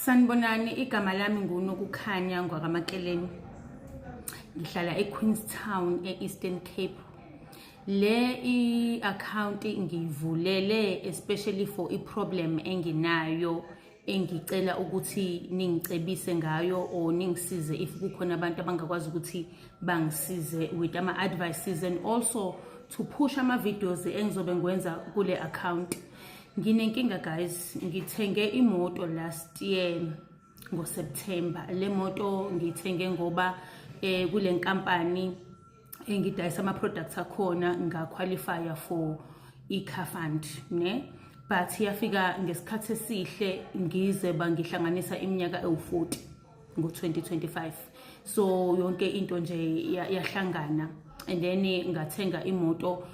Sanibonani, igama lami nguNokukhanya ngwakaMakeleni. Ngihlala eQueenstown, e-Eastern Cape. Le i-account ngiyivulele especially for i-problem enginayo, engicela ukuthi ningicebise ngayo or ningisize if kukhona abantu abangakwazi ukuthi bangisize with ama-advices and also to push ama-videos engizobe ngiwenza kule account. Nginenkinga, guys. Ngithenge imoto last year ngoSeptember. Le moto ngiyithenge ngoba kule nkampani engidayisa ama-products akhona ngaqualifya for i-car fund, ne? But yafika ngesikhathi esihle, ngize bangihlanganisa iminyaka ewu-40 ngo-2025, so yonke into nje yahlangana and then ngathenga imoto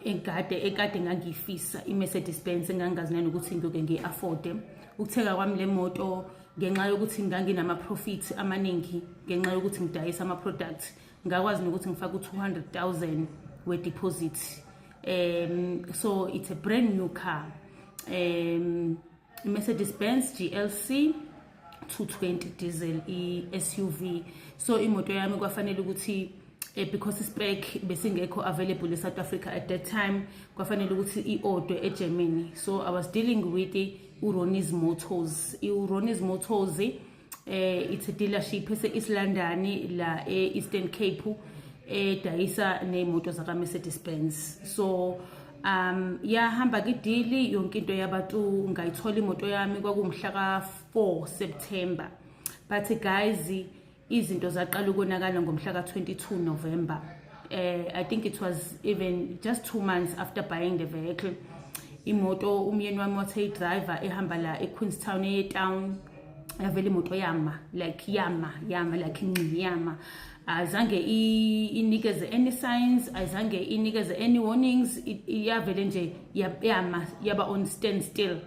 engade ekade ngangifisa, i-Mercedes Benz, engangazi nanokuthi ngiyoke ngiyi-afforde. Ukuthenga kwami le moto, ngenxa yokuthi nganginama-profit amaningi ngenxa yokuthi ngidayisa ama-product, ngakwazi nokuthi ngifake u-200 000 we-deposit. So it's a brand new car, Mercedes Benz GLC 220 diesel, i-SUV. So imoto yami kwafanele ukuthi because ispec besingekho available eSouth Africa at that time, kwafanele ukuthi i-order eGermany. So I was dealing with uRonnie's Motors. URonnie's Motors, it's a dealership ese East London la e-Eastern Cape, edayisa ney'moto zaka Mercedes Benz. So yahamba ke-deal, yonke into yabantu, ngayithola imoto yami. Kwakumhla ka-4 September, but guys, izinto zaqala ukonakala ngomhla ka-22 November. I think it was even just 2 months after buying the vehicle. Imoto, umyeni wami wathe i-driver ehamba la eQueenstown eye-town, yavela imoto yama, like yama, yama, like ngci, yama. Azange inikeze any signs, azange inikeze any warnings. Yavele nje yama, yaba on stand still.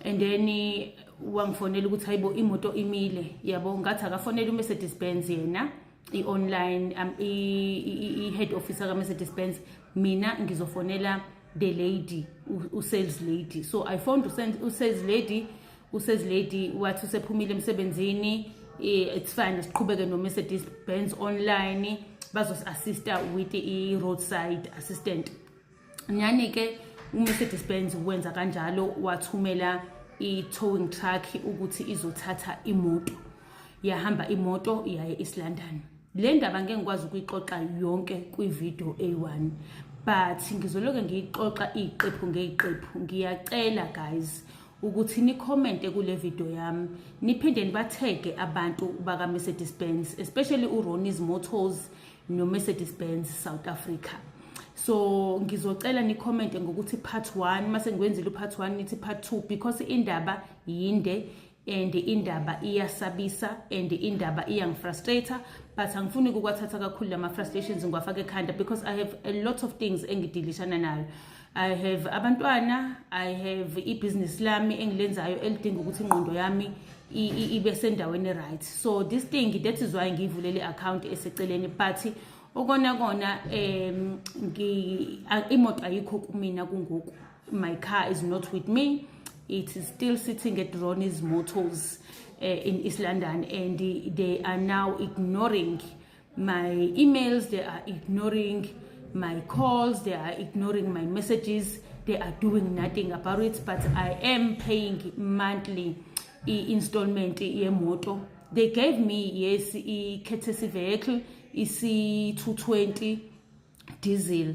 And then wangifonela ukuthi, "Hayibo, imoto imile," yabo. Ngathi akafonela uMercedes Benz yena i-online, i-head office ka-Mercedes Benz, mina ngizofonela the lady, u-sales lady. So I phoned u-sales lady. U-sales lady wathi usephumile emsebenzini, it's fine, siqhubeke no-Mercedes Benz online, bazosi-assista with i-roadside assistant. Nyani-ke uMercedes Benz wenza kanjalo, wathumela i-towing truck ukuthi izothatha imoto. Yahamba imoto, yaye East London. Le ndaba ngeke ngikwazi ukuyixoxa yonke kwivideo eyi-1, but ngizoloke ngiyixoxa iy'qephu ngey'qephu. Ngiyacela, guys, ukuthi nicommente kule video yami, niphinde nibathege abantu baka-Mercedes Benz, especially uRonnie's Motors no-Mercedes Benz South Africa. So ngizocela nicommente ngokuthi part 1. Mase ngiwenzile upart 1, nithi part 2, because indaba yinde and indaba iyasabisa and indaba iyangifrustrate, but angifuni ukukwathatha kakhulu lama frustrations ngiwafaka ekhanda, because I have a lot of things engidilishana nayo. I have abantwana, I have ibhizinisi lami engilenzayo elidinga ukuthi ingqondo yami ibe sendaweni, right? So this thing, that is why ngiyivulele i-account eseceleni. But okona kona, imoto ayikho kumina kungoku. My car is not with me. It is still sitting at Ronnie's Motors in East London, and they are now ignoring my emails, they are ignoring my calls, they are ignoring my messages. They are doing nothing about it, but I am paying monthly i-installment yemoto they gave me. Yes, i-courtesy vehicle, isi-220 diesel,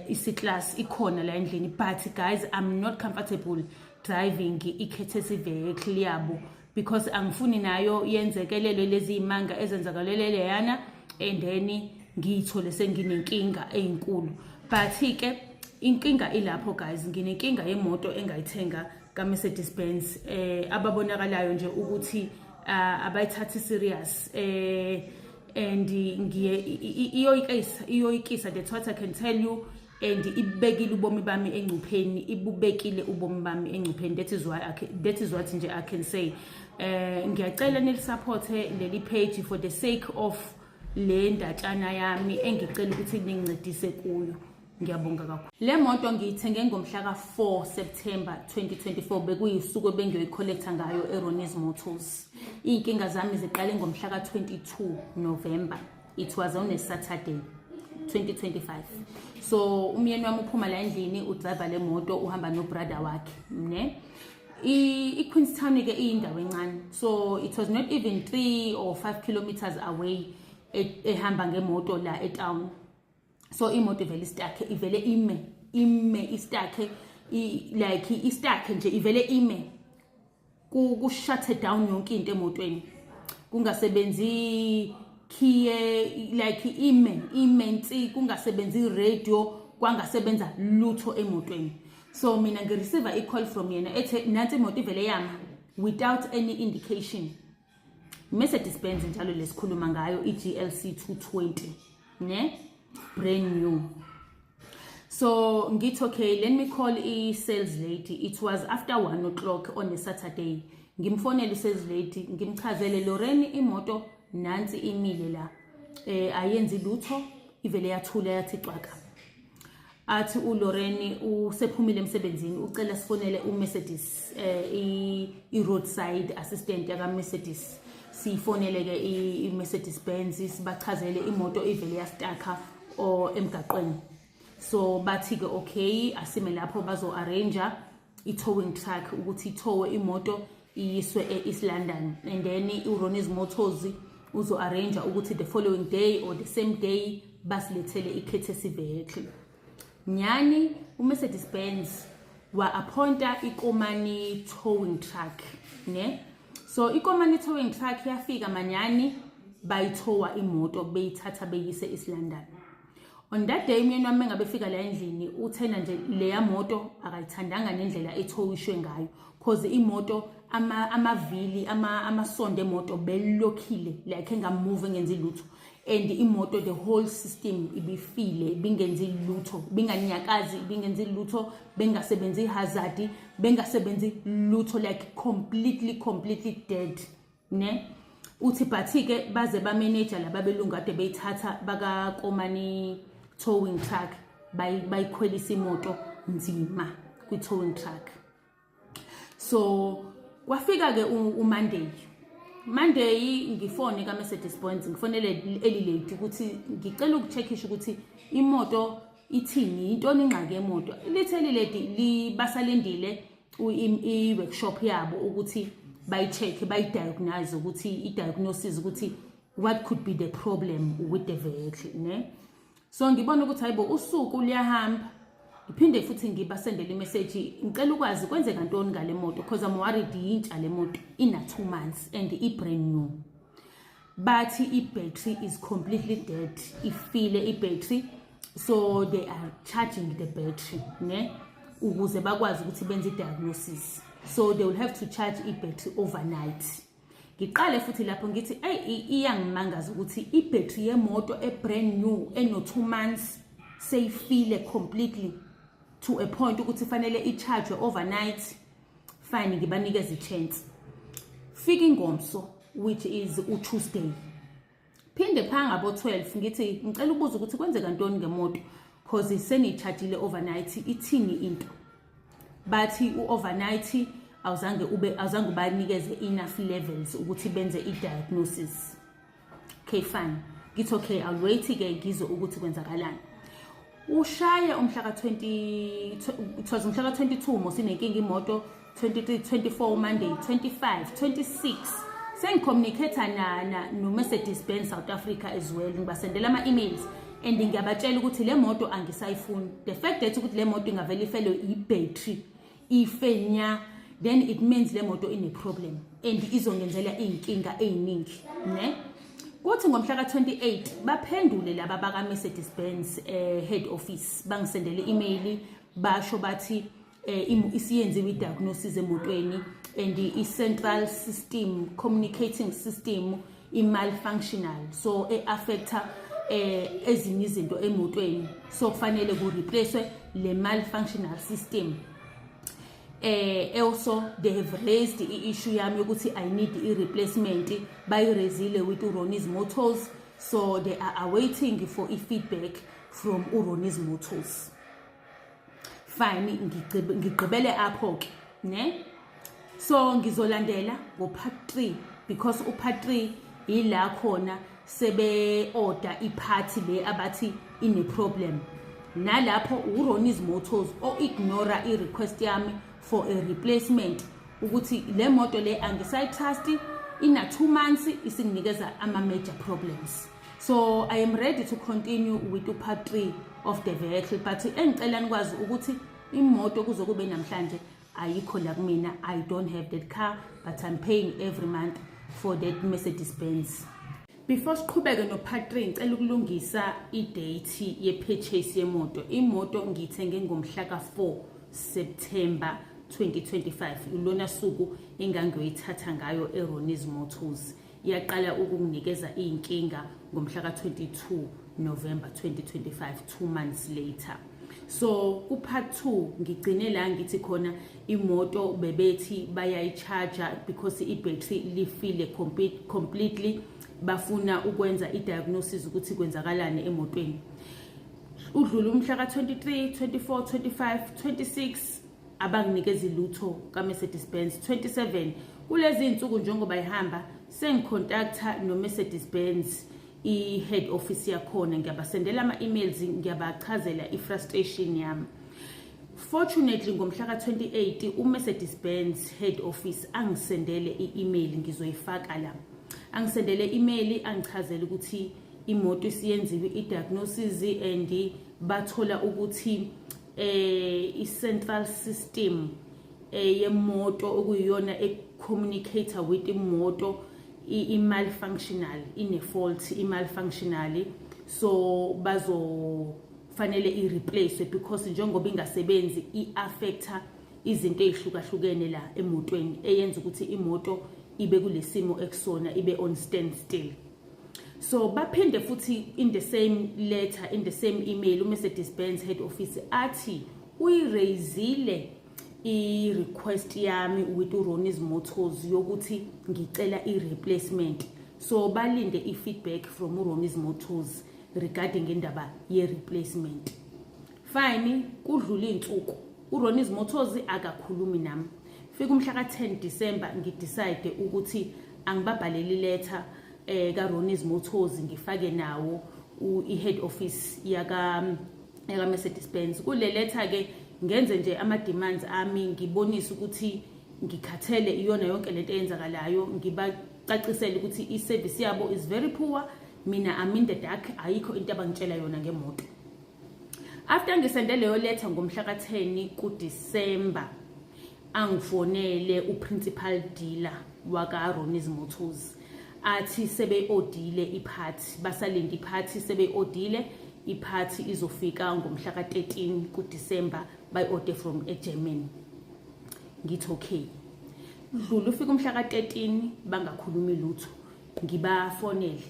isi-class, ikhona la endlini. But guys, I'm not comfortable driving i-courtesy vehicle yabo because angifuni nayo yenzekelelo lezi imanga ezenzakalele yana and then ngiyithole senginenkinga eyinkulu. But ke inkinga ilapho, guys. Nginenkinga yemoto engayithenga ka-Mercedes Benz, ababonakalayo nje ukuthi abayithathi serious, and ngiye iyoyikisa, iyoyikisa. That's what I can tell you. And ibekile ubomi bami engcupheni, ibubekile ubomi bami engcupheni. That is what nje I can say. Ngiyacela nilisupporte leli page for the sake of le ndatshana yami engicela ukuthi ningincedise kuyo. Ngiyabonga kakhulu. Le moto ngiyithenge ngomhla ka-4 September 2024, bekuyisuku ebengiyoyi-collecta ngayo eRonis Motors. Iy'nkinga zami ziqale ngomhla ka-22 November. It was on a Saturday 2025. So umyeni wami uphuma la endlini, u-drive le moto, uhamba no-brother wakhe, ne. I-Queenstown ke iyindawo encane, so it was not even 3 or 5 kilometers away ehamba ngemoto la e-town. So imoto ivele i-stuck, ivele ime i-stuck, like i-stuck nje, ivele ime, ku shut down yonke into emotweni, kungasebenzi khiye, like ime nsi, kungasebenzi radio, kwangasebenza lutho emotweni. So mina ngi-receive i-call from yena ethe nansi imoto ivele yama without any indication. Mercedes Benz njalo lesikhuluma ngayo, i-GLC 220, ne, brand new. So ngithi, "Okay, let me call i-sales lady." It was after 1 o'clock on a Saturday. Ngimfonele i-sales lady, ngimchazele, "Lorraine, imoto nansi imile la, ayenzi lutho, ivele yathula yathi cwaka." Athi uLorraine usephumile emsebenzini, ucela sifonele uMercedes, i-roadside assistant yaka Mercedes. Sifonele ke i-Mercedes Benz, sibachazele imoto ivele ya-stucka or emgaqweni. So bathi ke, okay, asime lapho, bazo arrange i-towing truck ukuthi i-towe imoto iyiswe e-East London, and then uRonis Motors uzo arrange ukuthi the following day or the same day basilethele i-courtesy vehicle. Nyani uMercedes Benz wa-appointa iKomani towing truck, ne. So iKomani towing truck yafika manyani, bayithowa imoto, beyithatha beyise East London. On that day umyeni wami engabe fika la endlini, uthena nje leya moto akayithandanga nendlela ethowishwe ngayo, cause imoto amavili, amasondo emoto belokhile, like enga-move, engenzi lutho, and imoto, the whole system ibifile, ibingenzi lutho, binganyakazi, ibingenzi lutho, bengasebenzi hazard, bengasebenzi lutho, like completely, completely dead, ne. Uthi but-ke baze ba-manage laba belungu kade beyithatha bakaKomani towing truck, bayikhwelisa imoto nzima kwi-towing truck. So kwafika-ke uMonday. Monday ngifone ka-Mercedes Benz, ngifonele eli lady ukuthi ngicela uku-checkisha ukuthi imoto ithini, yintoni ingxaki yemoto. Lithe eli lady basalindile i-workshop yabo ukuthi bayi-check, bayi-diagnose, ukuthi i-diagnosis ukuthi what could be the problem with the vehicle, ne. So ngibona ukuthi hayibo, usuku luyahamba. Ngiphinde futhi ngibasendele i-message, ngicela ukwazi kwenzeka ntoni ngale moto, because I'm worried, yintsha le moto, ina 2 months and i-brand new. Bathi i-battery is completely dead, ifile i-battery, so they are charging the battery, ne, ukuze bakwazi ukuthi benze i-diagnosis. So they will have to charge i-battery overnight. Ngiqale futhi lapho ngithi, eyi, iyangimangaza ukuthi i-battery yemoto e-brand new eno 2 months seyifile completely to a point ukuthi fanele i-charge overnight. Fine, ngibanikeza i-chance. Fika ingomso, which is uTuesday, phinde pha ngabo 12, ngithi ngicela ukubuza ukuthi kwenzeka ntoni ngemoto, cause seniyi-chargile overnight, ithini into? Bathi u-overnight awuzange ubanikeze enough levels ukuthi benze i-diagnosis. Okay, fine. Ngithi, "Okay, I'll wait ke, ngizwe ukuthi kwenzakalani." Ushaye umhla ka-20, it was umhla ka-22 mos inenkinga imoto, 23, 24 Monday, 25, 26, sengi-communicate na no-Mercedes Benz South Africa as well. Ngibasendela ama-emails and ngiyabatshela ukuthi le moto angisayifuni. The fact that ukuthi le moto ingavele ifelwe i-battery, ife nya, then it means le moto ine-problem and izongenzela iy'nkinga ey'ningi, ne. Kuthi ngomhla ka-28 baphendule laba baka-Mercedes Benz head office, bangisendele i-email, basho bathi isiyenziwe i-diagnosis emotweni and i-central system, communicating system i-malfunctional, so e-affecta ezinye izinto emotweni, so kufanele ku-replace le malfunctional system. Also they have raised i-issue yami yokuthi I need i-replacement, bayi-raisile with uRonis Motors, so they are awaiting for i-feedback from uRonis Motors. Fine, ngigqibele apho ke, ne? So ngizolandela ngo-part 3 because u-part 3 ila khona sebe-order i-part le abathi ine-problem. Nalapho uRonnie's Motors o-ignora i-request yami for a replacement, ukuthi le moto le angisayi-trust, ina 2 months isinginikeza ama-major problems. So I am ready to continue with part 3 of the vehicle, but engicela nikwazi ukuthi imoto kuze kube namhlanje ayikho la kumina. I don't have that car, but I'm paying every month for that Mercedes Benz. Before siqhubeke no-part 3, ngicela ukulungisa i-date ye-purchase yemoto. Imoto ngiyithenge ngomhla ka-4 September 2025. Ilona suku engangiyoyithatha ngayo eRonnie's Motors. Iyaqala ukunginikeza iy'nkinga ngomhla ka-22 November 2025, 2 months later. So ku-part 2 ngigcine la ngithi khona imoto bebethi bayayi-charge because i-battery lifile completely, bafuna ukwenza i-diagnosis ukuthi kwenzakalani emotweni. Udlula umhla ka-23, 24, 25, 26, abanginikezi lutho ka-Mercedes Benz. 27, kulezi iy'nsuku njengoba ihamba, sengi-contacta no-Mercedes Benz, i-head office yakhona. Ngiyabasendela ama-emails, ngiyabachazela i-frustration yami. Fortunately, ngomhla ka-28 uMercedes Benz head office angisendele i-email, ngizoyifaka la. Angisendele i-email angichazele ukuthi imoto isiyenziwe i-diagnosis and bathola ukuthi i-central system yemoto, okuyiyona e-communicate with imoto, i-malfunctional, ine-fault, i-malfunctional. So bazofanele i-replace because njengoba ingasebenzi i-affecta izinto ey'hlukahlukene la emotweni, eyenza ukuthi imoto ibe kulesimo ekusona, ibe on stand still. So baphinde futhi in the same letter, in the same email, uMercedes Benz head office athi uyi-raisile i-request yami with uRonnie's Motors yokuthi ngicela i-replacement, so balinde i-feedback from uRonnie's Motors regarding indaba ye-replacement. Fine, kudlula iy'nsuku, uRonnie's Motors akakhulumi nami. Fika umhla ka-10 December, ngi-decide ukuthi angibabhaleli letter kaRonnie's Motors, ngifake nawo i-head office yaka Mercedes Benz kule letter ke. Ngenze nje ama demands ami, ngibonise ukuthi ngikhathele iyona yonke lento eyenzakalayo, ngibacacisele ukuthi i-service yabo is very poor. Mina I'm in the dark, ayikho into abangitshela yona ngemoto. After ngisende leyo letter ngomhla ka-10 kuDecember, angifonele u-principal dealer waka Ronnie's Motors, athi sebe-odile i-part, basalinde i-part. Sebe-odile i-part, izofika ngomhla ka-13 kuDecember, bayi-order from eGermany. Ngithi okay. Dlula, ufika umhla ka-13, bangakhulumi lutho. Ngibafonele,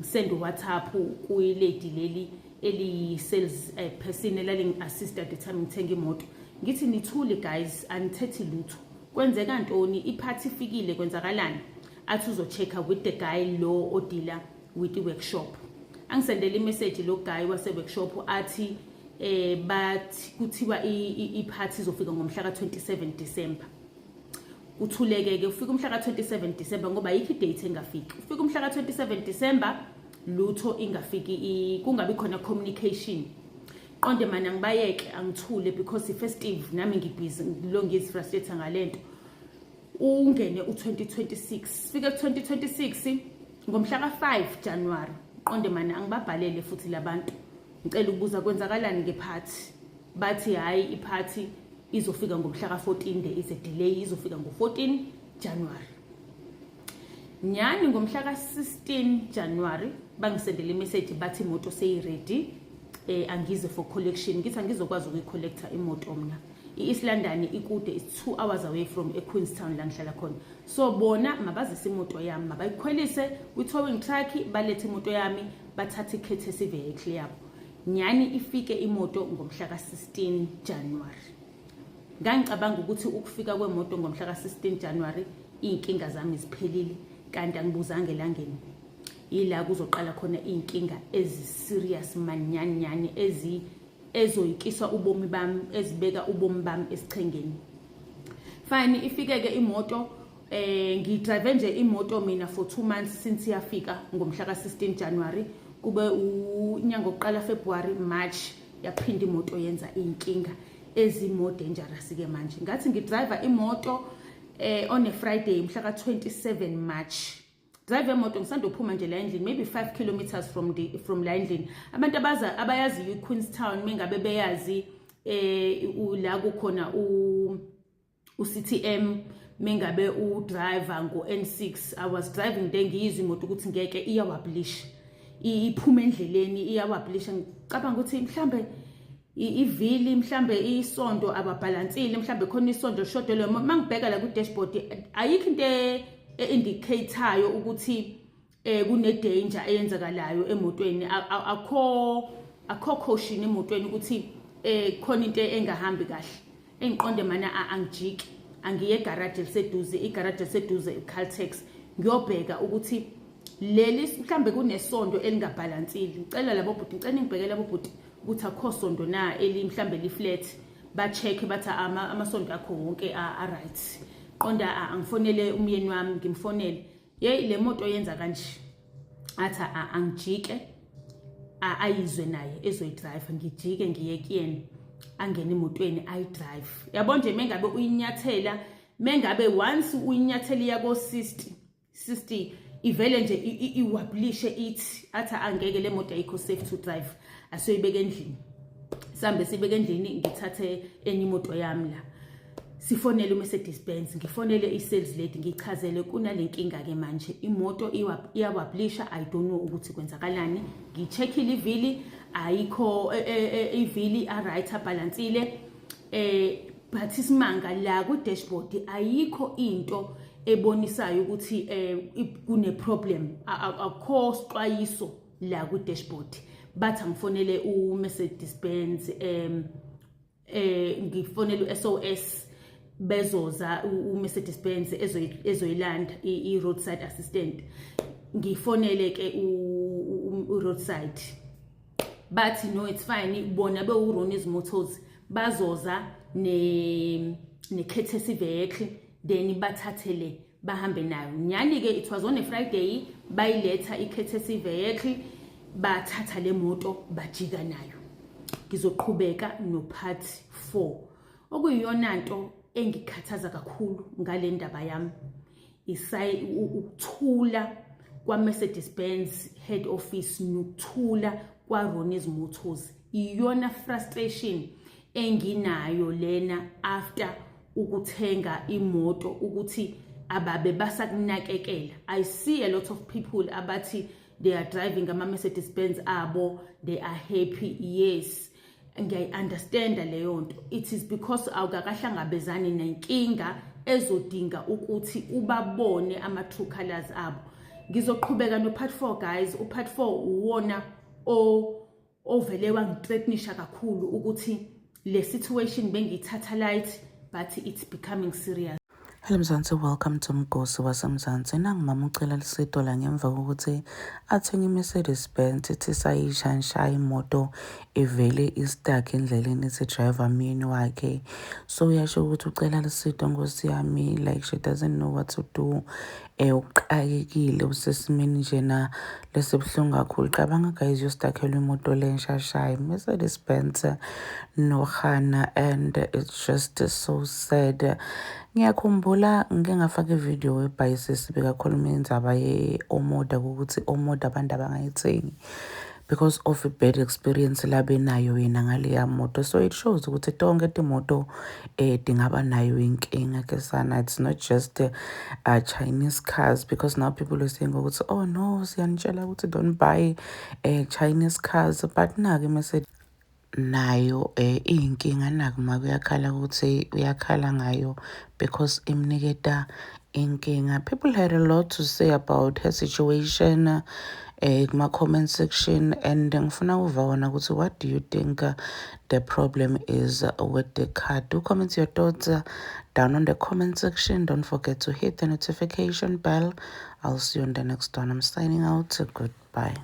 ngisende uWhatsApp kuyi-lady leli eliyi-sales person elalingi-assist at the time ngithenga imoto, ngithi nithule guys, anithethi lutho, kwenzeka ntoni? I-part ifikile? Kwenzakalani? Athi uzo-check-a with the guy lo o-deala with i-workshop. Angisendele i-message lo guy wase-workshop, athi bathi kuthiwa i-part izofika ngomhla ka-27 December. Uthuleke-ke. Ufika umhla ka-27 December, ngoba ayikho i-date engafiki. Ufika umhla ka-27 December, lutho ingafiki, kungabi khona communication. Qonde mana ngibayeke, angithule because i-festive, nami ngi-busy lo ngizi-frustrate ngalento. Ungene u-2026. Fike ku-2026 ngomhla ka-5 January, qonde mana angibabhalele futhi labantu, ngicela ukubuza kwenzakalani nge-part. Bathi hayi, i-part izofika ngomhla ka-14, there is a delay, izofika ngo-14 January. Nyani ngomhla ka-16 January bangisendele i-message, bathi imoto seyi-ready, angize for collection. Ngithi angizokwazi ukuyi-collecta imoto mina, i-East London ikude, it's 2 hours away from eQueenstown la ngihlala khona. So bona mabazise imoto yami, mabayikhwelise kwi-towing truck, balethe imoto yami, bathathe i-courtesy vehicle yabo. Nyani ifike imoto ngomhla ka-16 January. Ngangicabanga ukuthi ukufika kwemoto ngomhla ka-16 January iy'nkinga zami ziphelile, kanti angibuzanga elangeni, yila kuzoqala khona iy'nkinga ezi-serious manyanyane ezi Ezoyikisa ubomi bami, ezibeka ubomi bami esichengeni. Fine, ifike-ke imoto. Ngidrive nje imoto mina for 2 months since yafika ngomhla ka-16 January. Kube unyanga okuqala, February, March, yaphinda imoto yenza iy'nkinga ezi-more dangerous ke manje. Ngathi ngidrive imoto on a Friday, mhla ka-27 March, drive emoto, ngisanda ukuphuma nje la endlini, maybe 5 kilometers from la endlini. Abantu abaza abayaziyo iQueenstown, mengabe beyazi la kukhona u-CTM, mengabe udriver ngo-N6, I was driving there, ngiyizwa imoto ukuthi ngeke, iyawobblisha, iphuma endleleni, iyawobblisha. Ngicabanga ukuthi mhlambe ivili, mhlambe isondo ababhalansile, mhlambe khona isondo lishodelwe. Mangibheka la ku-dashboard, ayikho into e-indicate-ayo ukuthi kune danger eyenzakalayo emotweni. Akho caution emotweni ukuthi khona into engahambi kahle. Engiqonde mana angijiki, angiye egarage eliseduze, igarage eliseduze iCaltex, ngiyobheka ukuthi leli mhlambe kunesondo elingabhalansile. Ngicela labo bhuti, ngicela ngibheke labo bhuti ukuthi akho sondo na eli mhlambe li flat. Ba-check, bathi amasondo akho wonke a right. Qonda angifonele umyeni wami, ngimfonele, "Hey, le moto yenza kanje." Athi angijike, ayizwe naye ezoyidrive. Ngijike ngiye kuyena, angene emotweni, ayidrive. Yabo nje, mengabe uyinyathela, mengabe once uyinyathela iya ko 60 60, ivele nje iwobblishe ithi. Athi angeke, le moto ayikho safe to drive, asoyibeka endlini. Sambe sibeke endlini, ngithathe enye imoto yami la, sifonele uMercedes Benz. Ngifonele i-sales lady, ngichazele kunale nkinga ke manje, imoto iyawobblisha, I don't know ukuthi kwenzakalani. Ngicheckile ivili, ayikho ivili a-right, abhalansile, but isimanga la ku dashboard ayikho into ebonisayo ukuthi kune problem, akukho sixwayiso la ku dashboard. Bathi angifonele uMercedes Benz, ngifonele uSOS, bezoza uMercedes Benz ezoyilanda i-roadside assistant. Ngifonele ke u-roadside, bathi no, it's fine, bona bewu-Ronnie's Motors bazoza ne courtesy vehicle, then bathathele bahambe nayo. Nyani ke, it was on a Friday, bayiletha i-courtesy vehicle, bathatha le moto, bajika nayo. Ngizoqhubeka no part 4. Okuyiyona nto engikhathaza kakhulu ngale ndaba yami ukuthula kwa Mercedes Benz head office nokuthula kwa Ronnie's Motors. Iyona frustration enginayo lena after ukuthenga imoto, ukuthi ababe basakunakekela. I see a lot of people abathi they are driving ama Mercedes Benz abo, they are happy. Yes, ngiyayi-understanda leyo nto. It is because awukakahlangabezani nenkinga ezodinga ukuthi ubabone ama-true colors abo. Ngizoqhubeka no-part 4, guys. U-part 4 uwona ovele wangithreatenisha kakhulu ukuthi le situation bengiyithatha light, but it's becoming serious. Hello Mzansi, welcome to Mgosi waseMzansi. Nangumama ucela lisito la ngemva kokuthi athenge i-Mercedes Benz, ithi sayishanshaya imoto ivele i-stuck endleleni, ithi driver myeni wakhe. So uyasho ukuthi ucela lisito, nkosi yami, like she doesn't know what to do. Uqakekile, usesimeni njena lesibuhlungu kakhulu. Cabanga guys, uyostuckelwa imoto lensha shayo Mercedes Benz noHana, and it's just so sad. Ngiyakhumbula ngike ngafaka ividiyo webhayisisi bekakhuluma indzaba ye-Omoda, ukuthi Omoda abantu abangayithengi because of i-bad experience labenayo yena ngaleya moto. So it shows ukuthi tonke timoto tingaba nayo inkinga ke sana. It's not just Chinese cars, because now people are saying ukuthi oh no, siyanitshela ukuthi don't buy Chinese cars, but nake Mercedes nayo iyinkinga. Naku ma kuyakhala ukuthi uyakhala ngayo because imniketa inkinga. People had a lot to say about her situation kuma comment section, and ngifuna ukuva wona ukuthi what do you think the problem is with the car? Do comment your thoughts down on the comment section. Don't forget to hit the notification bell. I'll see you on the next one. I'm signing out. Goodbye.